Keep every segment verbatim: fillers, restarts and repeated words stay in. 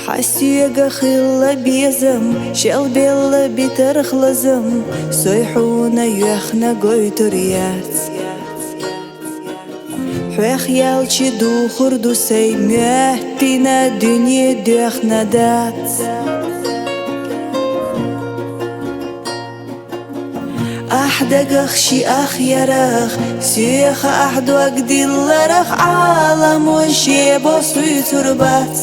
Хьа соьга хилла безам, шел белла битарх лазам, сой хьуна йоьхна гойтур яц. Хьох ялчи духур ду сай, моьттина дуьне доьхна дац. Ахь дагах ши ах ярах, соьха ахь дог дилларах, Ӏаламо ше бо суьйцур бац.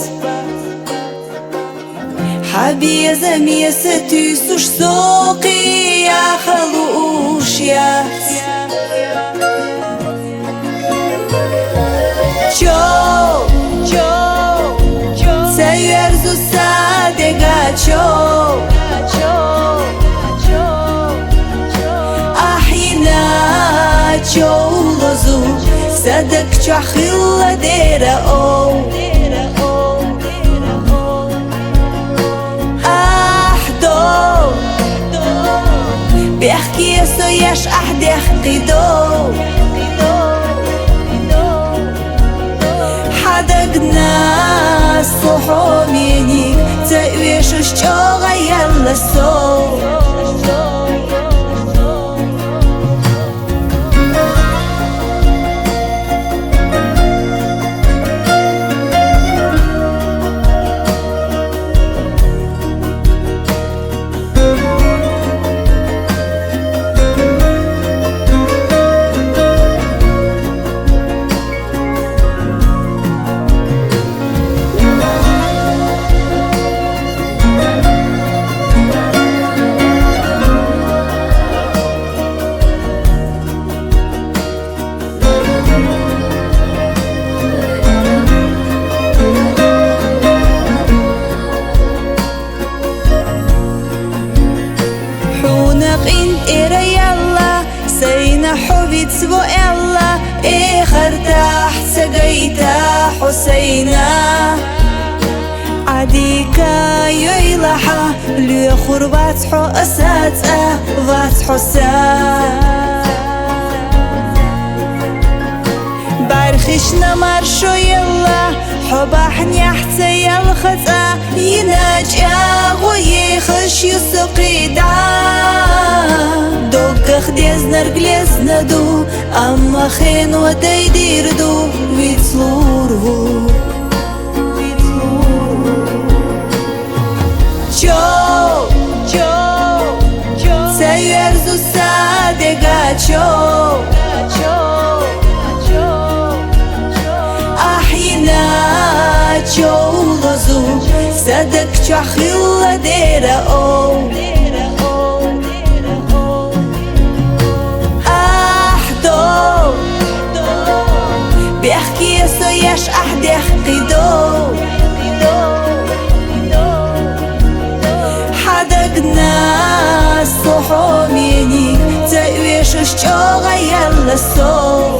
Хьа безаме са туьйсуш, со кхин яха лууш яц. Чов, чов, чов, ца йоьрзу са дега чов. Ахь йина чов лозу, са даг чохь хилла дера ов. Ахь дов, бехке со еш ахь дехкхидов. Хьа дагна со хьомениг ца оьшуш чӀогӀа яьлла сов. Хьуна къинтӀера яьлла, сайна хьо вицво аьлла, эхартахь ца гайта хьо сайна. Ӏадика йойла хьа, лоьхур вац хьо аса цӀа, вац хьо са. БӀархишна маршо елла, хьо бахьанехь ца ялха цӀа, йина чӀагӀо ехаш ю со кхидӀа. Доггах дезнарг лезна ду, амма хено дайдийр ду, вицлур ву. Чов, чов, чов, ца йоьрзу са дега чов. Ахь йина чов лозу, са даг чохь хилла дера ов. Ахь дов, бехке со еш ахь дехкхидов. Хьа дагна со хьомениг ца оьшуш чӀогӀа яьлла сов.